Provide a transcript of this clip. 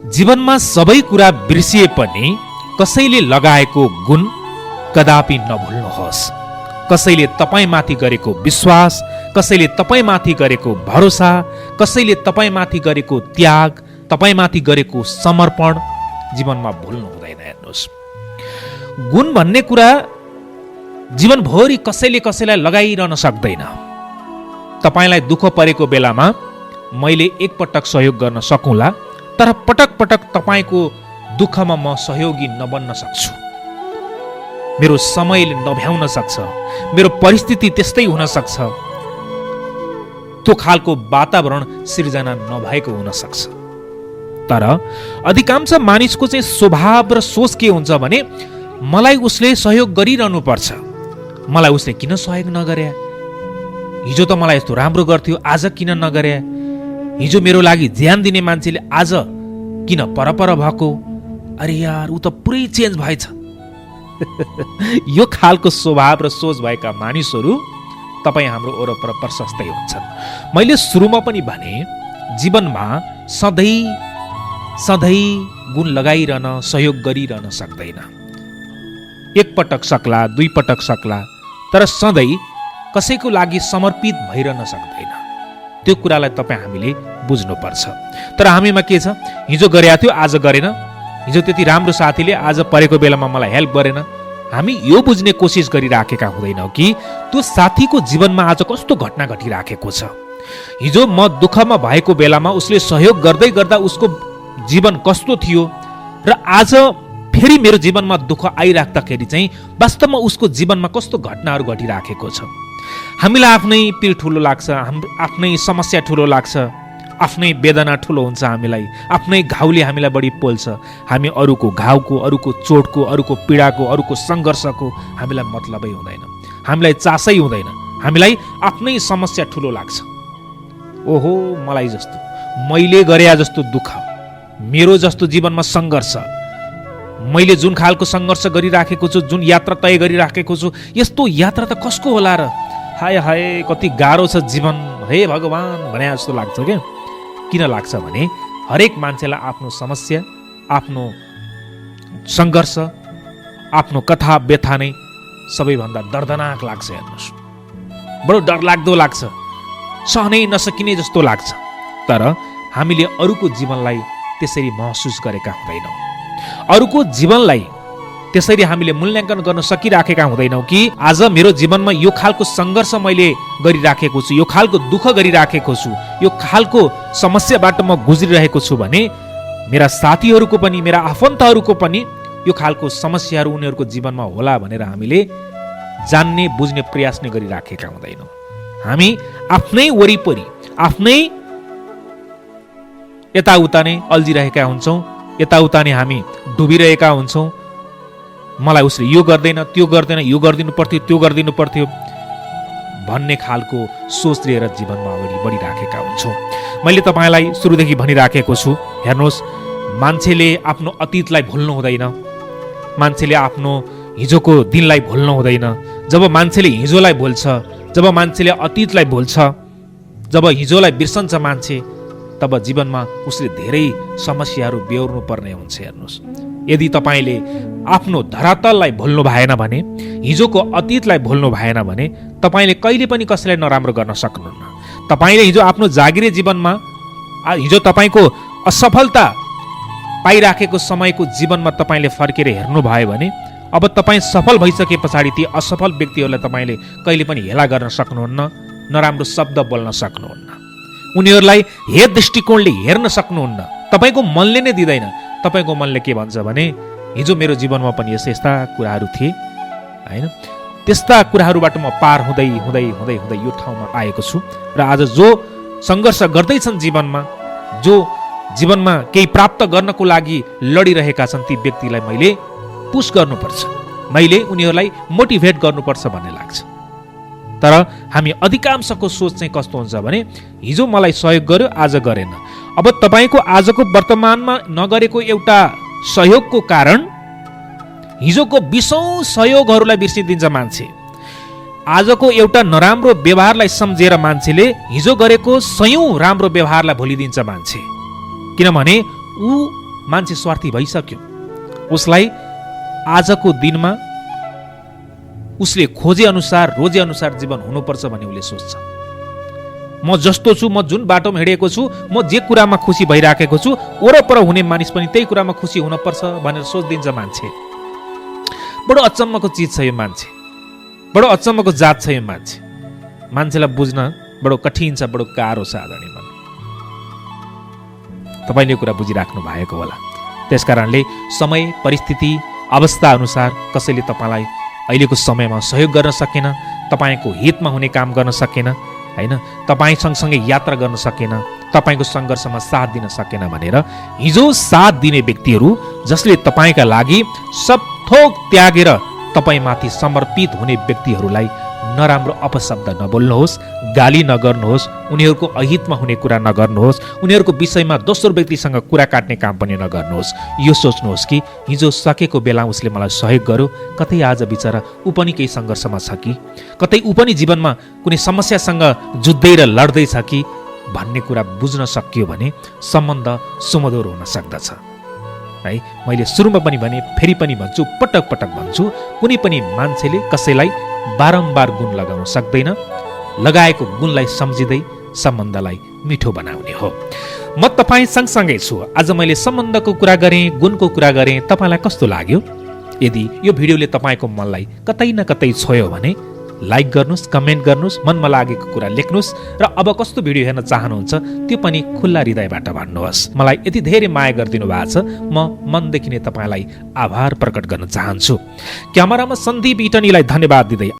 जीवनमा सबै कुरा बिर्सिए पनि कसैले लगाएको गुण कदापि नभुल्नुहोस्। कसैले तपाईँमाथि गरेको विश्वास, कसैले तपाईँमाथि गरेको भरोसा, कसैले तपाईँमाथि गरेको त्याग, तपाईँमाथि गरेको समर्पण जीवनमा भुल्नु हुँदैन। हेर्नुहोस्, गुण भन्ने कुरा जीवनभरि कसैले कसैलाई लगाइरहन सक्दैन। तपाईँलाई दुःख परेको बेलामा मैले एकपटक सहयोग गर्न सकौँला, तर पटक पटक तपाईँको दुःखमा म सहयोगी नबन्न सक्छु। मेरो समयले नभ्याउन सक्छ, मेरो परिस्थिति त्यस्तै हुन सक्छ, त्यो खालको वातावरण सिर्जना नभएको हुन सक्छ। तर अधिकांश मानिसको चाहिँ स्वभाव र सोच के हुन्छ भने मलाई उसले सहयोग गरिरहनु पर्छ, मलाई उसले किन सहयोग नगरे, हिजो त मलाई यस्तो राम्रो गर्थ्यो आज किन नगरे, हिजो मेरो लागि ज्यान दिने मान्छेले आज किन परपर भएको, अरे यार ऊ त पुरै चेन्ज भएछ। यो खालको स्वभाव र सोच भएका मानिसहरू तपाईँ हाम्रो वरपर प्रशस्तै हुन्छन्। मैले सुरुमा पनि भने जीवनमा सधैँ सधैँ गुण लगाइरहन सहयोग गरिरहन सक्दैन। एकपटक सक्ला, दुई पटक सक्ला, तर सधैँ कसैको लागि समर्पित भइरहन सक्दैन। त्यो कुरालाई तपाईँ हामीले बुझ्नुपर्छ। तर हामीमा के छ, हिजो गरेको थियो आज गरेन, हिजो त्यति राम्रो साथीले आज परेको बेलामा मलाई हेल्प गरेन। हामी यो बुझ्ने कोसिस गरिराखेका हुँदैनौँ कि त्यो साथीको जीवनमा आज कस्तो घटना घटिराखेको छ। हिजो म दुःखमा भएको बेलामा उसले सहयोग गर्दै गर्दा उसको जीवन कस्तो थियो र आज फेरि मेरो जीवनमा दुःख आइराख्दाखेरि चाहिँ वास्तवमा उसको जीवनमा कस्तो घटनाहरू घटिराखेको छ। हामीलाई आफ्नै पीड ठुलो लाग्छ, आफ्नै समस्या ठुलो लाग्छ, आफ्नै वेदना ठुलो हुन्छ, हामीलाई आफ्नै घाउले हामीलाई बढी पोल्छ। हामी अरूको घाउको, अरूको चोटको, अरूको पीडाको, अरूको सङ्घर्षको हामीलाई मतलबै हुँदैन, हामीलाई चासै हुँदैन। हामीलाई आफ्नै समस्या ठुलो लाग्छ। ओहो मलाई जस्तो, मैले गरे जस्तो दुःख, मेरो जस्तो जीवनमा सङ्घर्ष, मैले जुन खालको सङ्घर्ष गरिराखेको छु, जुन यात्रा तय गरिराखेको छु, यस्तो यात्रा त कसको होला र, हाय हाय कति गाह्रो छ जीवन, हे भगवान् भने जस्तो लाग्छ क्या। किन लाग्छ भने हरेक मान्छेलाई आफ्नो समस्या, आफ्नो सङ्घर्ष, आफ्नो कथा व्यथा नै सबैभन्दा दर्दनाक लाग्छ। हेर्नुहोस्, बडो डरलाग्दो लाग्छ, सहनै नसकिने जस्तो लाग्छ। तर हामीले अरूको जीवनलाई त्यसरी महसुस गरेका हुँदैनौँ, अरूको जीवनलाई त्यसरी हामीले मूल्याङ्कन गर्न सकिराखेका हुँदैनौँ कि आज मेरो जीवनमा यो खालको सङ्घर्ष मैले गरिराखेको छु, यो खालको दुःख गरिराखेको छु, यो खालको समस्याबाट म गुज्रिरहेको छु भने मेरा साथीहरूको पनि, मेरा आफन्तहरूको पनि यो खालको समस्याहरू उनीहरूको जीवनमा होला भनेर हामीले जान्ने बुझ्ने प्रयास नै गरिराखेका हुँदैनौँ। हामी आफ्नै वरिपरि, आफ्नै यताउता नै अल्झिरहेका हुन्छौँ, यताउता नै हामी डुबिरहेका हुन्छौँ। मलाई उसले यो गर्दैन, त्यो गर्दैन, यो गरिदिनु पर्थ्यो, त्यो गरिदिनु पर्थ्यो भन्ने खालको सोच लिएर जीवनमा अगाडि बढिराखेका हुन्छौँ। मैले तपाईँलाई सुरुदेखि भनिराखेको छु, हेर्नुहोस्, मान्छेले आफ्नो अतीतलाई भुल्नु हुँदैन, मान्छेले आफ्नो हिजोको दिनलाई भुल्नु हुँदैन। जब मान्छेले हिजोलाई भुल्छ, जब मान्छेले अतीतलाई भुल्छ, जब हिजोलाई बिर्सन्छ मान्छे, तब जीवनमा उसले धेरै समस्याहरू बेहोर्नु पर्ने हुन्छ। हेर्नुहोस्, यदि तपाईँले आफ्नो धरातललाई भुल्नु भएन भने, हिजोको अतीतलाई भुल्नु भएन भने तपाईँले कहिले पनि कसैलाई नराम्रो गर्न सक्नुहुन्न। तपाईँले हिजो आफ्नो जागिरे जीवनमा, हिजो तपाईँको असफलता पाइराखेको समयको जीवनमा तपाईँले फर्केर हेर्नुभयो भने अब तपाईँ सफल भइसके पछाडि ती असफल व्यक्तिहरूलाई तपाईँले कहिले पनि हेला गर्न सक्नुहुन्न, नराम्रो शब्द बोल्न सक्नुहुन्न, उनीहरूलाई हे दृष्टिकोणले हेर्न सक्नुहुन्न। तपाईँको मनले नै दिँदैन। तपाईँको मनले के भन्छ भने हिजो मेरो जीवनमा पनि यस्ता यस्ता कुराहरू थिए होइन, त्यस्ता कुराहरूबाट म पार हुँदै हुँदै हुँदै हुँदै यो ठाउँमा आएको छु र आज जो सङ्घर्ष गर्दैछन् जीवनमा, जो जीवनमा केही प्राप्त गर्नको लागि लडिरहेका छन्, ती व्यक्तिलाई मैले पुस गर्नुपर्छ, मैले उनीहरूलाई मोटिभेट गर्नुपर्छ भन्ने लाग्छ। तर हामी अधिकांशको सोच चाहिँ कस्तो हुन्छ भने हिजो मलाई सहयोग गर्यो आज गरेन। अब तपाईँको आजको वर्तमानमा नगरेको एउटा सहयोगको कारण हिजोको 20औं सहयोगहरूलाई बिर्सिदिन्छ मान्छे। आजको एउटा नराम्रो व्यवहारलाई सम्झेर मान्छेले हिजो गरेको 100औं राम्रो व्यवहारलाई भुलिदिन्छ मान्छे, किनभने ऊ मान्छे स्वार्थी भइसक्यो। उसलाई आजको दिनमा उसले खोजे अनुसार रोजे अनुसार जीवन हुनुपर्छ भन्ने उसले सोच्छ। म जस्तो छु, म जुन बाटोमा हिँडेको छु, म जे कुरामा खुसी भइराखेको छु, वरपर हुने मानिस पनि त्यही कुरामा खुसी हुनुपर्छ भनेर सोचिदिन्छ मान्छे। बडो अचम्मको चिज छ यो मान्छे, बडो अचम्मको जात छ यो मान्छे। मान्छेलाई बुझ्न बडो कठिन छ, बडो गाह्रो छ आदरणीय मन। तपाईँले कुरा बुझिराख्नु भएको होला। त्यसकारणले समय परिस्थिति अवस्था अनुसार कसैले तपाईँलाई अहिलेको समयमा सहयोग गर्न सकेन, तपाईँको हितमा हुने काम गर्न सकेन, होइन, तपाईँ सँगसँगै यात्रा गर्न सकेन, तपाईँको सङ्घर्षमा साथ दिन सकेन भनेर हिजो साथ दिने व्यक्तिहरू, जसले तपाईँका लागि सब थोक त्यागेर तपाईँमाथि समर्पित हुने व्यक्तिहरूलाई नराम्रो अपशब्द नबोल्नुहोस्, गाली नगर्नुहोस्, उनीहरूको अहितमा हुने कुरा नगर्नुहोस्, उनीहरूको विषयमा दोस्रो व्यक्तिसँग कुरा काट्ने काम पनि नगर्नुहोस्। यो सोच्नुहोस् कि हिजो सकेको बेला उसले मलाई सहयोग गर्यो, कतै आज बिचरा ऊ पनि केही सङ्घर्षमा छ कि, कतै ऊ पनि जीवनमा कुनै समस्यासँग जुझ्दै र लड्दैछ कि भन्ने कुरा बुझ्न सकियो भने सम्बन्ध सुमधुर हुन सक्दछ। है, मैले सुरुमा पनि भने, फेरि पनि भन्छु, पटक पटक भन्छु, कुनै पनि मान्छेले कसैलाई बारम्बार गुण लगाउन सक्दैन। लगाएको गुणलाई सम्झिँदै सम्बन्धलाई मिठो बनाउने हो। म तपाईँ सँगसँगै छु। आज मैले सम्बन्धको कुरा गरेँ, गुणको कुरा गरेँ। तपाईँलाई कस्तो लाग्यो? यदि यो भिडियोले तपाईँको मनलाई कतै न कतै छोयो भने लाइक गर्नुहोस्, कमेन्ट गर्नुहोस्, मनमा लागेको कुरा लेख्नुहोस् र अब कस्तो भिडियो हेर्न चाहनुहुन्छ त्यो पनि खुल्ला हृदयबाट भन्नुहोस्। मलाई यति धेरै माया गरिदिनु भएको छ, म मनदेखि नै तपाईँलाई आभार प्रकट गर्न चाहन्छु। क्यामेरामा सन्दीप इटनीलाई धन्यवाद दिँदै